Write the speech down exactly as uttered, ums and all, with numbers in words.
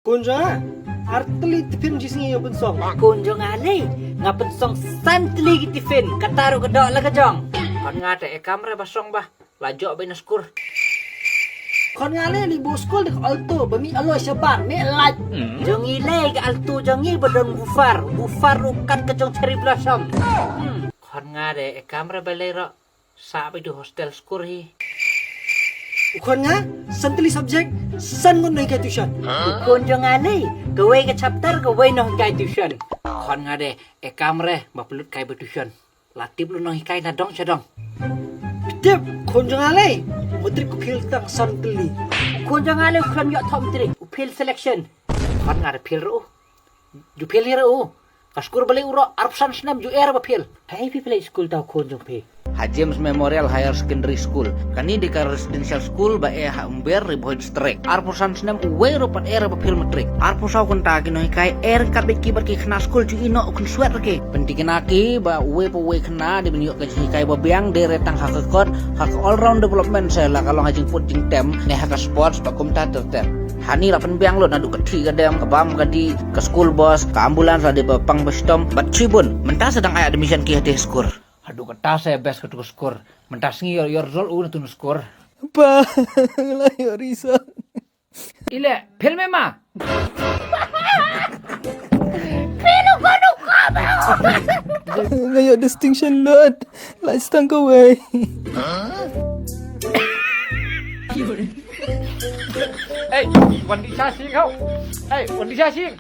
Khun jong nga, ar tylli tiffin shisngi nga pynsong. Khun jong nga lei, nga pynsong san tylli ki tiffin, kata ruh ka doh la ka jong. Khun nga te, e kam re ba song ba, la jok ba ina skur. Khun nga lei, li bu skul da ka Alto ba mih aloi shabar, mih lait. Jong ngi lei ka Alto jong ngi ba don woofer, woofer ruh kat ka jong Cherry Blossom. Hmm. Khun nga de, e kam re ba lei ruh, sa ba ïa tu hostel skur hi. U khun nga, san tylli subject, san ngut nonghikai tuition. U khun jong nga lei, kawei ka chapter, kawei nonghikai tuition. Khun nga de, e kam re ba pynlut kai ba tuition. La tip lut nonghikai na dong sha dong. Tip, khun jong nga lei, matric u phil tang san tylli. U khun jong nga lei, u khlem ïoh top matric, u phil selection. Khun nga de phil ruh. Ju phil hi ruh. Ka skur ba lei u ruh, arphew san snem ju eh ba phil. Haei phi pynleit skul tau khun jong phi? Ha James Memorial Higher Secondary School. Kane dei ka residential school ba eh ha Umber, Ri Bhoi District. Arphew san snem uwei ruh pat eh ba phil matric. Arphew saw kynta ki nonghikai eh ryngkat bad ki bad ki khynnah skul ju ïeh noh u khun swet ruh ki. Pynthikna ki ba uwei pa uwei khynnah dei ban ïoh ka jinghikai ba biang, dei re tang ha ka kot, ha ka all round development, sa la ka long ha jingput jingtem ne ha ka sports bad kumta ter ter. Hani la pynbiang lut naduh ka thih ka dem, ka bam ka dih, ka school bus, ka ambulance la dei ba pang ba shitom, bad shibun. Mynta sa dang ai admission ki hate skur. Haduh kata sa best katu ka skur. Mynta sngi ïoh, ïoh result u na tu na skur. Pa, la ïoh result. Ile, phil me ma. Phil u kono ka me. Nga ïoh distinction lut. Lait tang kawei. Ei, wan di sa sing kau. Ei, wan di sa sing.